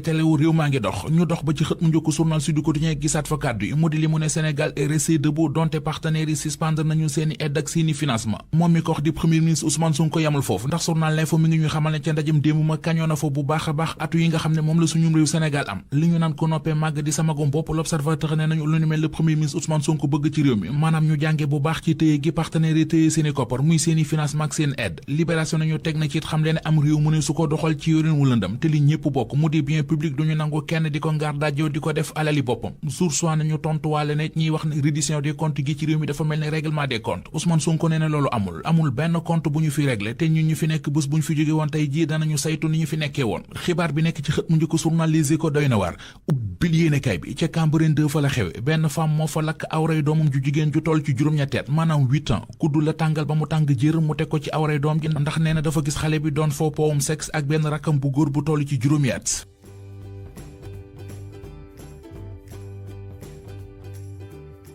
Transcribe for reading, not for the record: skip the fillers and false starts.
telewu réew maa ngi dox ñu dox ba ci xët mu njëkk journal Sud Quotidien gisaat fa kàddu yi mu di li mu ne Sénégal est resté debout donte partenaires yi suspendre nañu seeni aide ak seeni financement moom mi ko wax di premier ministre Ousmane Sonko yamul foofu ndax journal L'Info mi ngi ñuy xamal ne ca ndajem démb ma kañoo na fa bu baax a baax atu yi nga xam ne moom la suñum réew Sénégal am li ñu naan ko noppee màgg di samagom bopp L'Observateur ne nañu lu ñu mel le premier ministre Ousmane Sonko bëgg ci réew mi maanaam ñu jànge bu baax ci téye gi partenaires yi téye seeni koppar muy seeni financement ak seen aide libération nañu teg na ci it xam leen am réew mu ne su ko doxal ci yorin wu lëndam te li ñëpp bokk mu di bien public duñu nangu kenn di ko ngaar dajjoo di ko def alali boppam source nañu tontuwaale ne ñiy wax ne reddition des comptes gi ci réew mi dafa mel ni règlement des comptes Ousmane Sonko nee na loolu amul benn compte bu ñu fi réglé te ñun ñu fi nekk bés bu ñu fi jóge woon tey jii danañu saytu ni ñu fi nekkee woon xibaar bi nekk ci xët mu njëkk journal Les Échos doy na waar ubbil yéenekaay bi ca Cambérène 2 fa la xewe benn femme moo fa lakk awray doomam ju jigéen ju toll ci juróom-ñetti at maanaam 8 ans kuddu la tàngal ba mu tàng jër mu teg ko ci awray doom ji ndax nee na dafa gis xale bi doon foo powum sexe ak benn rakkam bu góor bu toll ci juróomi at